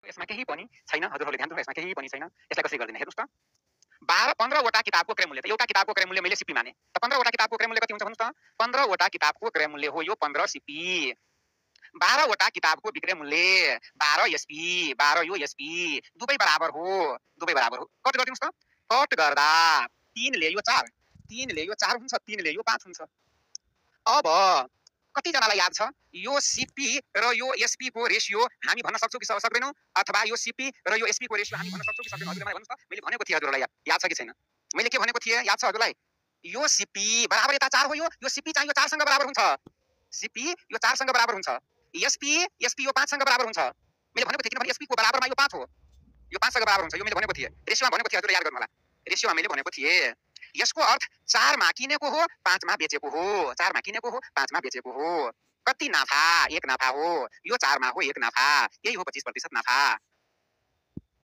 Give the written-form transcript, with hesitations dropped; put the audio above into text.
यसमा केही पनि छैन हजुरहरूले ध्यान दिनु यसमा केही पनि छैन यसलाई कसरी गर्दिन हेर्नुस् त 12-15 वटा किताबको क्रय मूल्य त एउटा किताबको क्रय मूल्य मैले सिपी माने त 15 वटा किताबको क्रय मूल्य कति हुन्छ भन्नुस् त 15 वटा किताबको क्रय मूल्य हो यो 15 सिपी 12 वटा किताबको विक्रय मूल्य 12 एसपी 12 यो एसपी दुवै बराबर हो कट गर्दिनुस् त कट गर्दा 3 ले यो 4 3 ले यो 4 हुन्छ 3 ले यो 5 हुन्छ अब कति जनालाई याद छ यो सीपी र यो एसपी को रेशियो हामी भन्न सक्छौं कि सक्दैनौं अथवा यो सीपी र यो एसपी को रेशियो हामी भन्न सक्छौं कि सक्दैनौं हजुरले मलाई भन्नुस् त मैले भनेको थिए हजुरलाई याद छ कि छैन मैले के भनेको थिए याद छ हजुरलाई यो सीपी बराबर यता 4 हो यो सीपी चाहिँ यो 4 सँग बराबर हुन्छ सीपी यो 4 सँग बराबर हुन्छ एसपी यो 5 सँग बराबर हुन्छ मैले भनेको थिए किनभने एसपी को बराबरमा यो 5 हो यो 5 सँग बराबर हुन्छ यो मैले भनेको थिए रेशियोमा भनेको थिए हजुरले याद गर्नु होला रेशियोमा मैले भनेको थिए यसको अर्थ 4 मा किनेको हो 5 मा बेचेको हो 4 मा किनेको हो 5 मा बेचेको हो कति नाफा 1 नाफा हो यो 4 मा हो 1 नाफा यही हो 25% नाफा